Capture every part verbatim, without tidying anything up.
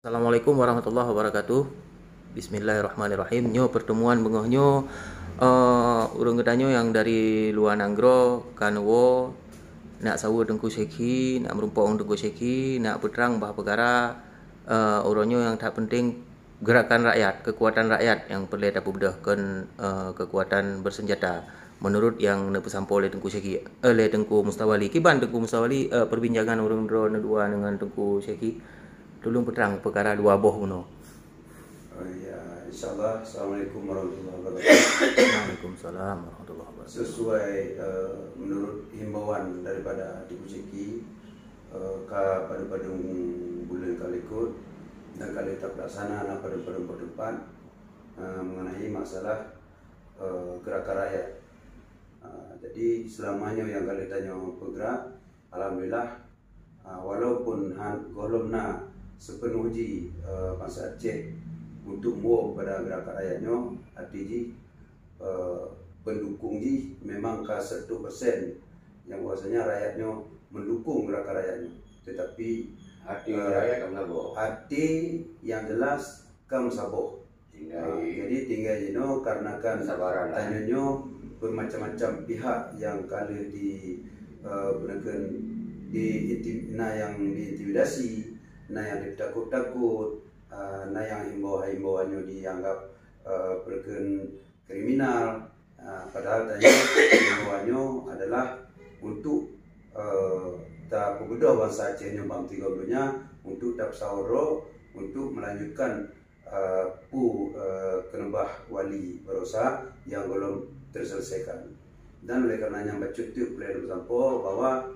Assalamualaikum warahmatullahi wabarakatuh. Bismillahirrahmanirrahim. Nyoe pertemuan beungoh nyoe, eh, ureuëng geutanyoe nyang dari luwa nanggroe ka neuwoe, nak saweue Teungku Syekhi, nak meurumpok ngon Teungku Syekhi, nak peutrang bah peukara, eh, uroe nyoe nyang that penting gerakan rakyat, kekuatan rakyat nyang peureulée tapeubeudoh kon, eh, kekuatan bersenjata. Menurut nyang neupeusampoe lé Teungku Syekhi, eh, lé Teungku Mustawali. Kiban Teungku Mustawali, eh, perbincangan ureuëng droe neudua deungon Teungku Syekhi? Tuleueng peutrang peukara dua boh bunoe. Oh ya, insyaallah. Assalamualaikum warahmatullahi wabarakatuh. Waalaikumsalam warahmatullahi wabarakatuh. Sesuai, eh, menurut himbauan daripada Teungku Syekhi, eh, ka padum-padum buleuen ka likot dan ka lheueh tapelaksana na padum-padum teumpat, eh, mengenai masalah, eh, gerakan rakyat. Eh, jadi selama nyoe nyang ka lheueh tanyoe peugerak, alhamdulillah, ah, walaupun han-, gohlom na seupenuh jih, eh, bansa Aceh untuk muwoe pada gerakan rakyat nyoe, até jih, eh, pendukung jih memang ka seratus persen, nyang bahwasanya rakyat nyoe mendukung gerakan rakyat nyoe. Tetapi, até, eh, rakyat ka meusaboh. Até yang jelas ka meusaboh. Tinggai. Ah, jadi tinggai jinoe karena kan kesabaran lah. Tanyoe nyoe bermacam-macam pihak yang ka lheueh di, eh, peue nan kheun, di inti-, na yang diintimidasi, na yang ditakut-takut, eh, na yang himbau-himbauan nyoe dianggap, eh, peue nan kheun, kriminal. Ah, padahal tanyoe himbauan nyoe adalah untuk, eh, tapeubeudôh bansa Aceh nyoe bak tiga buleuen nyan untuk tapeusaweue untuk melanjutkan, eh, peue, eh, keuneubah wali baroesa nyang gohlom terselesaikan. Dan oleh karena nyan bacut teuk peue lôn sampoe bahwa,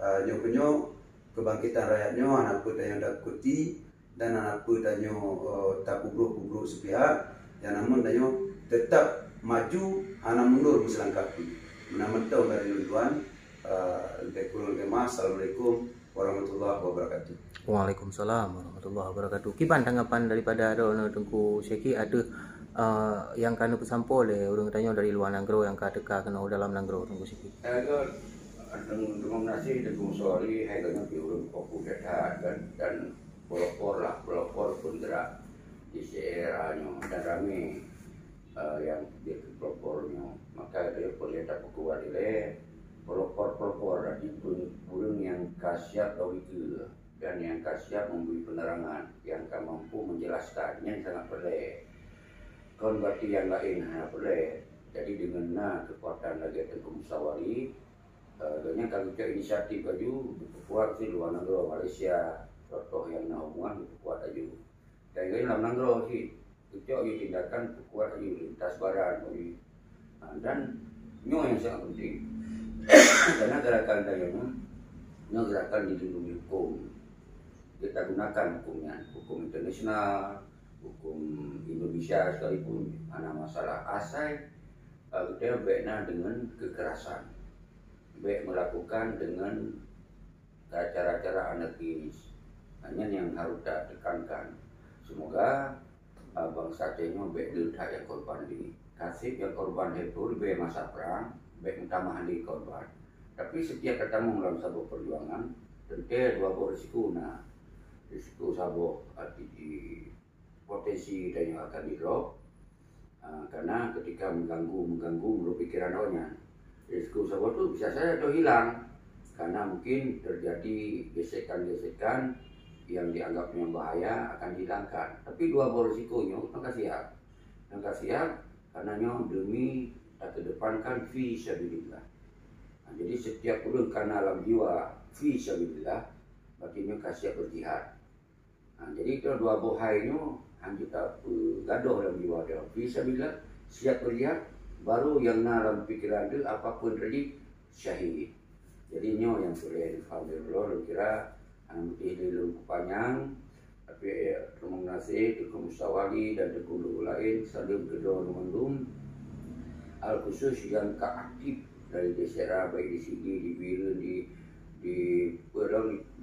eh, nyoe keunyoe kebangkitan rakyat nyoe hana peue tanyoe takuti dan hana peue tanyoe, eh, tapeubrok-peubrok seupihak, dan namun tanyoe tetap maju hana mundur meusilangkah pih. Meunan mantong dari lôn tuan, eh, leubeh kureueng leubeh meuah. Assalamualaikum warahmatullahi wabarakatuh. Waalaikumsalam warahmatullahi wabarakatuh. Kiban tanggapan daripada droeneuh Teungku Syekhi ateueh, eh, nyang ka neupeusampoe lé ureuëng tanyoe dari luwa nanggroe nyang ka teuka keunoe dalam nanggroe, Teungku Syekhi? Eh, terima kasih Teungku Mustawali, hai geuhnyan pih ureuëng fokus that kan, dan pelopor lah, pelopor penggerak di era nyoe dan ramé, eh, nyang jeuet keu pelopor nyoe. Maka lé peurintah peukuat ilée pelopor-pelopor tadi pun ureuëng nyang ka siap logika dan nyang ka siap memberi penerangan, nyang ka mampu menjelaskan, nyan sangat peureulée. Kon berarti nyang laén hana peureulée. Jadi deungon na keukuatan lagée Teungku Mustawali, eh, geuhnyan ka geucok inisiatif laju, geupeukuat di luwa nanggroe Malaysia, contoh nyang na hubungan geupeukuat laju. Dan geuhnyan lam nanggroe cit, geucok jih tindakan peukuat laju lintas barat laju. Ha, dan nyoe nyang sangat penting. Karena gerakan tanyoe nyoe, nyoe gerakan dilindungi hukum. Kita gunakan hukum nyan, hukum internasional, hukum Indonesia sekalipun, hana masalah. Asai, eh, kita bék na deungon kekerasan. Bék melakukan deungon cara-cara anarkis. Nah, nyan nyang harôh tatekankan. Semoga, ah, bansa Aceh nyoe bék deuh that nyang korban lé. Ka seb nyang korban lé tu leubeh masa prang, bék meutamah lé korban. Tapi setiap tatamong lam saboh perjuangan, teuntée dua boh risiko na. Risiko saboh, arti jih, potensi tanyoe akan di-drop. Ah, karena ketika mengganggu, mengganggu menurut pikiran awak nyan, risiko saboh tu bisa saja terhilang. Karena mungkin terjadi gesekan-gesekan yang dianggap yang bahaya akan dihilangkan. Tapi dua boh risiko nyoe, maka siap. Maka siap, karena nyoe demi takedepankan fi sabilillah. Nah, jadi setiap ureuëng kana lam jiwa fi sabilillah, berarti nyoe ka siap berjihad. Ha, jadi, itu dua boh hai nyoe, hanjeuet tapeugadôh lam jiwa droe. Fi sabilillah, siap beujihad, baru nyang na lam pikeran teuh, apapun teujadi, syahid. Jadi, nyoe nyang peureulée neupaham lé ulôn, lôn kira, hana meusti lé lôn peupanyang, tapi, eh, teurimong gaséh Teungku Mustawali dan Teungku Guru laén, saleuem keu droeneuh mandum, al khusus nyang ka aktif dari daerah, baik di Sigli, di Bireuen, di, di,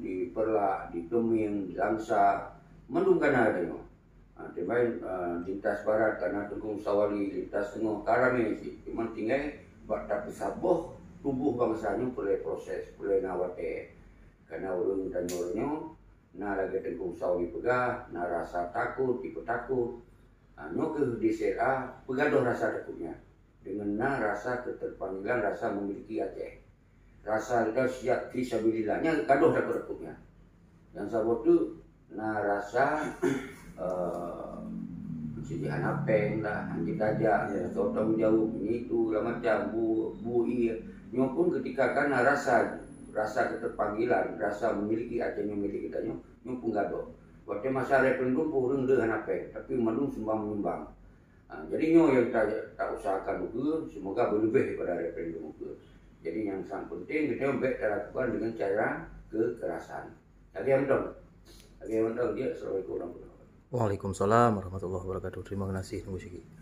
di Peureulak, di Teumieng, di Langsa, mandum kana tanyoe. Ha, teuma, eh, lintas barat kana Teungku Mustawali, lintas teungoh ka ramé cit. Teuma tinggai bak tapeusaboh tuboh bansa nyoe peureulée proses, peureulée na watée. Kana ureuëng tanyoe nyoe Na lagée Teungku Sawi peugah, na rasa takot, jipeutakot. Ha, nyoe keuh di C R A peugadôh rasa takot nyan. Deungon na rasa keterpanggilan, rasa memiliki Aceh. Rasa kita siap fi sabilillah. Nyan gadôh takot-takot nyan. Nyang saboh tu na rasa, eh, siji hana péng lah, hanjeuet tajak, rasa tanggung jaweueb, ngitu lah macam, bu, bu ié. Nyoe pun ketika ka na rasa, rasa keterpanggilan, rasa memiliki Aceh nyoe milék geutanyoe, nyoe pun gadôh. Watée masa referendum pun ureuëng le hana péng, tapi mandum sumbang menyumbang. Ha, jadi nyoe yang ta, ta usahakan ukeue, semoga berlebih daripada referendum ukeue. Jadi yang sangat penting kita bék ta lakukan dengan cara kekerasan. Lagée mantong. Lagée mantong dia. Assalamualaikum warahmatullahi wabarakatuh. Waalaikumsalam warahmatullahi wabarakatuh. Terima kasih Teungku Syekh.